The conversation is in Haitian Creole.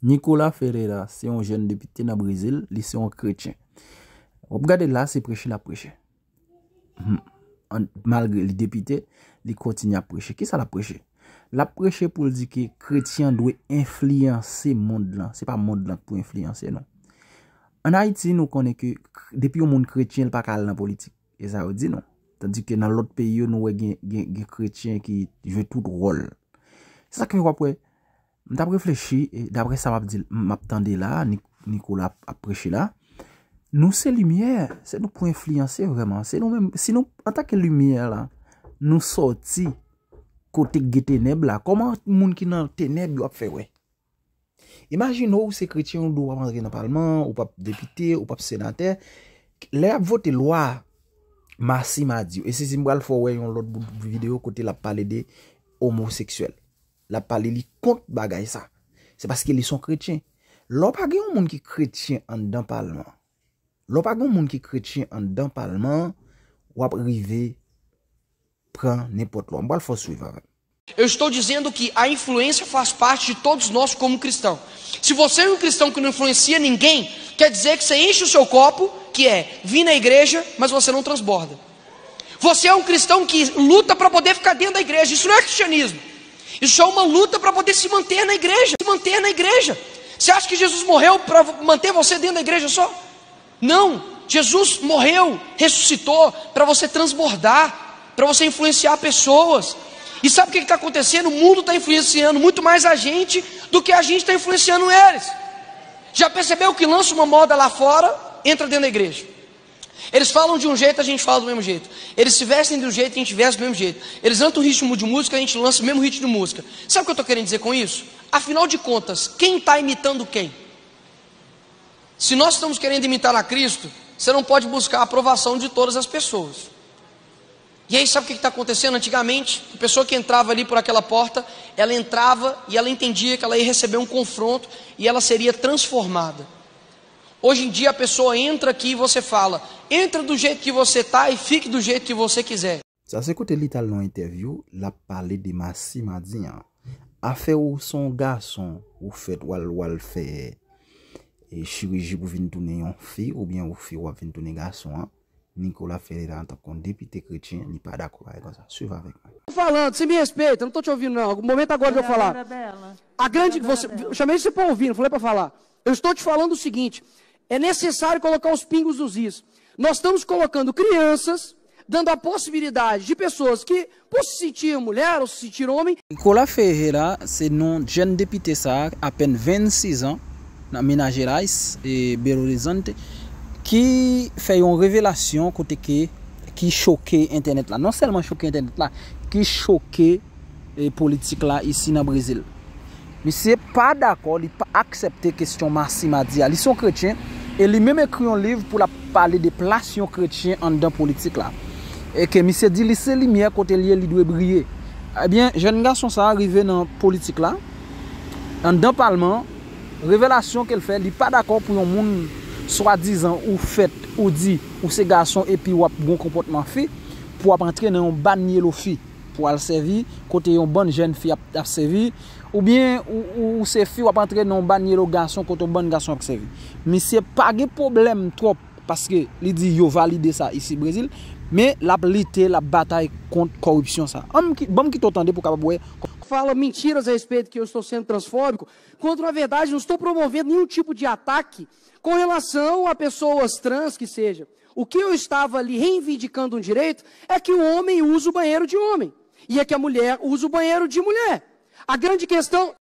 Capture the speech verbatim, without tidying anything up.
Nicolas Ferreira se yon jèn depite nan Brezil, li se yon kretyen. W ap gade la, se preche l ap preche. Hmm. An- malgre li depite, li kontinye ap preche. Kisa l ap preche? L ap preche pou l di ke kretyen dwe enfliyanse mond lan. Se pa mond lan k pou enfliyanse, non. Ann Ayiti, nou konnen ke k- depi yon moun kretyen, l pa ka al nan politik. E sa yo di nou. Tandis ke nan lòt peyi yo, nou wè gen, gen, gen kretyen ki jwe tout wòl. Se sa k fè w ap wè, m t ap reflechi, e daprè sa m ap di, m ap tande la, Ni- Nicolas ap, ap preche la, nou se limyè, se nou k pou enfliyanse vrèman. Se nou menm, si nou, antanke limyè la, nou sòti kote k gen tenèb la, kòman moun ki nan tenèb yo ap fè wè? Imajine w, ou se kretyen, ou di w ap antre nan palman, ou p ap depite, ou p ap senatè. Lè y ap vote lwa, masi madi yo. E sezi m pral fè w wè yon lòt bout videyo kote l ap pale de omoseksyèl. L ap pale li kont bagay sa. Se paske li se yon kretyen. Lè w pa gen yon moun ki kretyen anndan palman, lè w pa gen yon moun ki kretyen anndan palman, w ap rive pran nenpòt lwa. M pral fè w swiv avè m. Eu estou dizendo que a influência faz parte de todos nós como cristão. Se você é um cristão que não influencia ninguém, quer dizer que você enche o seu copo, que é vir na igreja, mas você não transborda. Você é um cristão que luta para poder ficar dentro da igreja. Isso não é cristianismo. Isso é uma luta para poder se manter na igreja. Se manter na igreja. Você acha que Jesus morreu para manter você dentro da igreja só? Não. Jesus morreu, ressuscitou para você transbordar, para você influenciar pessoas. E sabe o que está acontecendo? O mundo está influenciando muito mais a gente do que a gente está influenciando eles. Já percebeu que lança uma moda lá fora, entra dentro da igreja? Eles falam de um jeito, a gente fala do mesmo jeito. Eles se vestem de um jeito, a gente veste do mesmo jeito. Eles lançam um ritmo de música, a gente lança o mesmo ritmo de música. Sabe o que eu estou querendo dizer com isso? Afinal de contas, quem está imitando quem? Se nós estamos querendo imitar a Cristo, você não pode buscar a aprovação de todas as pessoas. E aí, sabe o que está acontecendo? Antigamente, a pessoa que entrava ali por aquela porta, ela entrava e ela entendia que ela ia receber um confronto e ela seria transformada. Hoje em dia, a pessoa entra aqui e você fala, entra do jeito que você está e fique do jeito que você quiser. Sa se kote li t al nan yon entèvyou, l ap pale de masi madi an. Afè ou se yon gason, ou fèt w al, w al fè e, chiriji pou vin tounen yon fi, oubyen ou fi w ap vin tounen gason an. Nicolas Ferreira, antanke yon depite kretyen, li pa dakò avèk sa. Swiv avèk mwen. Falando, você me respeita, não tô te ouvindo não. O momento agora de eu falar. A grande, você, eu chamei você para ouvir, não falei para falar. Eu estou te falando o seguinte, é necessário colocar os pingos nos is. Nós estamos colocando crianças, dando a possibilidade de pessoas que, por se sentir mulher ou se sentir homem, Nicolas Ferreira se non jèn depite sa a, apèn vennsis an, nan Minas Gerais e Belo Horizonte, ki fè yon revelasyon kote ke, ki choke entènèt la. Non sèlman choke entènèt la, ki choke e, politik la isi nan Brezil. Misye pa dakò, li pa aksepte kesyon masi madi a. Li se yon kretyen e li menm ekri yon liv pou l ap pale de plas yon kretyen anndan politik la. E ke misye di li se limyè, kote l ye, li dwe briye. Ebyen, jèn gason sa a rive nan politik la, anndan palman an, revelasyon ke l fè, li pa dakò pou yon moun, swadizan ou fèt, ou di ou se gason epi w ap gen yon konpòtman fi, pou w ap antre nan yon bann yelo fi pou w al sèvi kote yon bann jèn fi ap, ap sèvi, oubyen ou, ou, ou se fi, w ap antre nan yon bann yelo gason kote yon bann gason ap sèvi. Misye pa gen pwoblèm twòp paske li di yo valide sa isi Brezil, men l ap lite, l ap batay kont kòripsyon sa. Ann ki, ban m kite w tande pou w kapab wè. Fala mentiras a respeito que eu estou sendo transfóbico, quando na verdade não estou promovendo nenhum tipo de ataque com relação a pessoas trans que seja. O que eu estava ali reivindicando um direito é que o homem usa o banheiro de homem e é que a mulher usa o banheiro de mulher. A grande questão